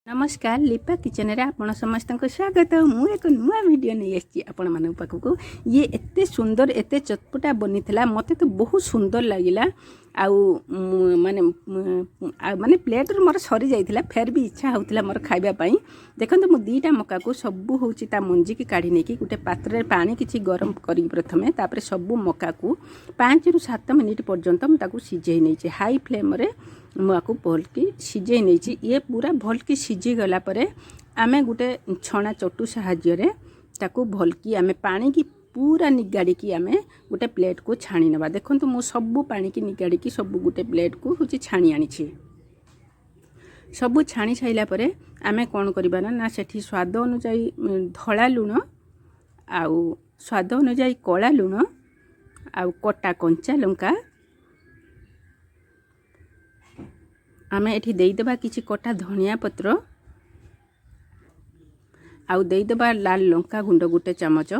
ନମସ୍କାର, ଲିପା କିଚେନରେ ଆପଣ ସମସ୍ତଙ୍କୁ ସ୍ୱାଗତ। ମୁଁ ଏକ ନୂଆ ଭିଡ଼ିଓ ନେଇ ଆସିଛି ଆପଣମାନଙ୍କ ପାଖକୁ। ଇଏ ଏତେ ସୁନ୍ଦର, ଏତେ ଚଟପଟା ବନିଥିଲା, ମୋତେ ତ ବହୁତ ସୁନ୍ଦର ଲାଗିଲା। ଆଉ ମାନେ ମାନେ ପ୍ଲେଟ୍ରୁ ମୋର ସରିଯାଇଥିଲା, ଫେର୍ ବି ଇଚ୍ଛା ହେଉଥିଲା ମୋର ଖାଇବା ପାଇଁ। ଦେଖନ୍ତୁ, ମୁଁ ଦୁଇଟା ମକାକୁ ସବୁ ହେଉଛି ତା ମଞ୍ଜିକି କାଢ଼ି ନେଇକି ଗୋଟେ ପାତ୍ରରେ ପାଣି କିଛି ଗରମ କରିକି ପ୍ରଥମେ, ତାପରେ ସବୁ ମକାକୁ 5ରୁ 7 ମିନିଟ୍ ପର୍ଯ୍ୟନ୍ତ ମୁଁ ତାକୁ ସିଝେଇ ନେଇଛି। ହାଇ ଫ୍ଲେମ୍ରେ ମୁଁ ଆକୁ ଭଲକି ସିଝେଇ ନେଇଛି। ଇଏ ପୁରା ଭଲକି ସିଝିଗଲା ପରେ ଆମେ ଗୋଟେ ଛଣା ଚଟୁ ସାହାଯ୍ୟରେ ତାକୁ ଭଲକି ଆମେ ପାଣିକି ପୁରା ନିଗାଡ଼ିକି ଆମେ ଗୋଟେ ପ୍ଲେଟ୍କୁ ଛାଣି ନେବା। ଦେଖନ୍ତୁ, ମୁଁ ସବୁ ପାଣିକି ନିଗାଡ଼ିକି ସବୁ ଗୋଟେ ପ୍ଲେଟ୍କୁ ହେଉଛି ଛାଣି ଆଣିଛି। ସବୁ ଛାଣି ସାରିଲା ପରେ ଆମେ କ'ଣ କରିବା ନା ସେଠି ସ୍ୱାଦ ଅନୁଯାୟୀ ଧଳା ଲୁଣ ଆଉ ସ୍ୱାଦ ଅନୁଯାୟୀ କଳା ଲୁଣ ଆଉ କଟା କଞ୍ଚା ଲଙ୍କା ଆମେ ଏଠି ଦେଇଦେବା, କିଛି କଟା ଧନିଆ ପତ୍ର ଆଉ ଦେଇଦେବା ଲାଲ ଲଙ୍କା ଗୁଣ୍ଡ ଗୋଟେ ଚାମଚ,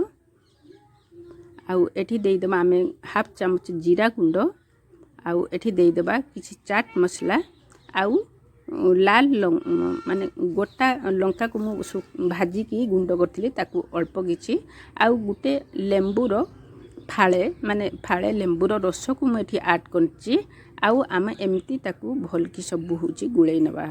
ଆଉ ଏଠି ଦେଇଦେବା ଆମେ ହାଫ୍ ଚାମଚ ଜିରା ଗୁଣ୍ଡ, ଆଉ ଏଠି ଦେଇଦେବା କିଛି ଚାଟ୍ ମସଲା ଆଉ ଲାଲ ମାନେ ଗୋଟା ଲଙ୍କାକୁ ମୁଁ ଭାଜିକି ଗୁଣ୍ଡ କରିଥିଲି, ତାକୁ ଅଳ୍ପ କିଛି, ଆଉ ଗୋଟେ ଲେମ୍ବୁର ଫାଳେ, ମାନେ ଫାଳେ ଲେମ୍ବୁର ରସକୁ ମୁଁ ଏଠି ଆଡ଼୍ କରିଛି। ଆଉ ଆମେ ଏମିତି ତାକୁ ଭଲକି ସବୁ ହେଉଛି ଗୋଳେଇ ନେବା।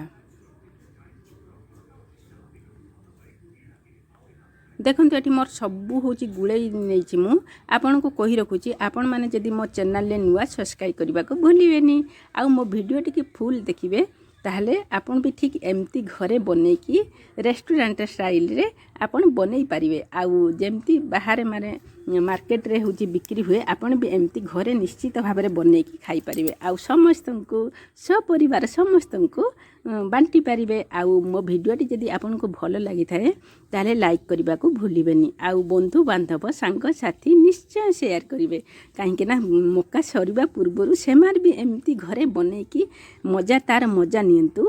ଦେଖନ୍ତୁ, ଏଠି ମୋର ସବୁ ହେଉଛି ଗୁଳେଇ ନେଇଛି। ମୁଁ ଆପଣଙ୍କୁ କହି ରଖୁଛି, ଆପଣମାନେ ଯଦି ମୋ ଚ୍ୟାନେଲରେ ନୂଆ, ସବସ୍କ୍ରାଇବ୍ କରିବାକୁ ଭୁଲିବେନି ଆଉ ମୋ ଭିଡ଼ିଓ ଟିକେ ଫୁଲ୍ ଦେଖିବେ। ତାହେଲେ ଆପଣ ବି ଠିକ୍ ଏମିତି ଘରେ ବନେଇକି ରେଷ୍ଟୁରାଣ୍ଟ ଷ୍ଟାଇଲରେ ଆପଣ ବନେଇ ପାରିବେ। ଆଉ ଯେମିତି ବାହାରେ ମାନେ ମାର୍କେଟରେ ହେଉଛି ବିକ୍ରି ହୁଏ, ଆପଣ ବି ଏମିତି ଘରେ ନିଶ୍ଚିତ ଭାବରେ ବନେଇକି ଖାଇପାରିବେ ଆଉ ସମସ୍ତଙ୍କୁ, ସପରିବାର ସମସ୍ତଙ୍କୁ ବାଣ୍ଟି ପାରିବେ। ଆଉ ମୋ ଭିଡ଼ିଓଟି ଯଦି ଆପଣଙ୍କୁ ଭଲ ଲାଗିଥାଏ, ତାହେଲେ ଲାଇକ୍ କରିବାକୁ ଭୁଲିବେନି ଆଉ ବନ୍ଧୁବାନ୍ଧବ, ସାଙ୍ଗସାଥି ନିଶ୍ଚୟ ସେୟାର କରିବେ, କାହିଁକିନା ମକା ସରିବା ପୂର୍ବରୁ ସେମାନେ ବି ଏମିତି ଘରେ ବନେଇକି ମଜା ତାର ମଜା ନିଅନ୍ତୁ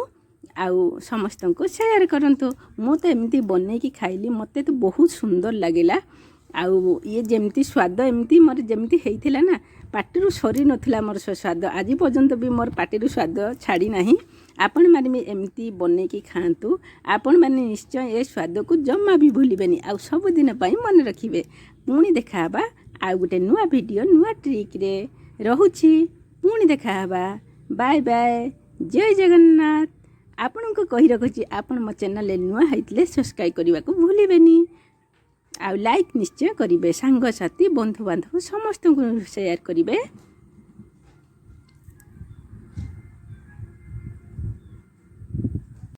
ଆଉ ସମସ୍ତଙ୍କୁ ସେୟାର କରନ୍ତୁ। ମୁଁ ତ ଏମିତି ବନେଇକି ଖାଇଲି, ମୋତେ ତ ବହୁତ ସୁନ୍ଦର ଲାଗିଲା। ଆଉ ଇଏ ଯେମିତି ସ୍ୱାଦ, ଏମିତି ମୋର ଯେମିତି ହେଇଥିଲା ନା, ପାଟିରୁ ସରି ନଥିଲା ମୋର ସେ ସ୍ୱାଦ। ଆଜି ପର୍ଯ୍ୟନ୍ତ ବି ମୋର ପାଟିରୁ ସ୍ୱାଦ ଛାଡ଼ି ନାହିଁ। ଆପଣମାନେ ବି ଏମିତି ବନେଇକି ଖାଆନ୍ତୁ। ଆପଣମାନେ ନିଶ୍ଚୟ ଏ ସ୍ୱାଦକୁ ଜମା ବି ଭୁଲିବେନି ଆଉ ସବୁଦିନ ପାଇଁ ମନେ ରଖିବେ। ପୁଣି ଦେଖାହେବା ଆଉ ଗୋଟେ ନୂଆ ଭିଡ଼ିଓ, ନୂଆ ଟ୍ରିକ୍ରେ। ରହୁଛି, ପୁଣି ଦେଖାହେବା। ବାଏ ବାଏ, ଜୟ ଜଗନ୍ନାଥ। ଆପଣଙ୍କୁ କହି ରଖୁଛି, ଆପଣ ମୋ ଚ୍ୟାନେଲରେ ନୂଆ ହେଇଥିଲେ ସବସ୍କ୍ରାଇବ୍ କରିବାକୁ ଭୁଲିବେନି ଆଉ ଲାଇକ୍ ନିଶ୍ଚୟ କରିବେ, ସାଙ୍ଗସାଥି, ବନ୍ଧୁବାନ୍ଧବ ସମସ୍ତଙ୍କୁ ସେୟାର କରିବେ।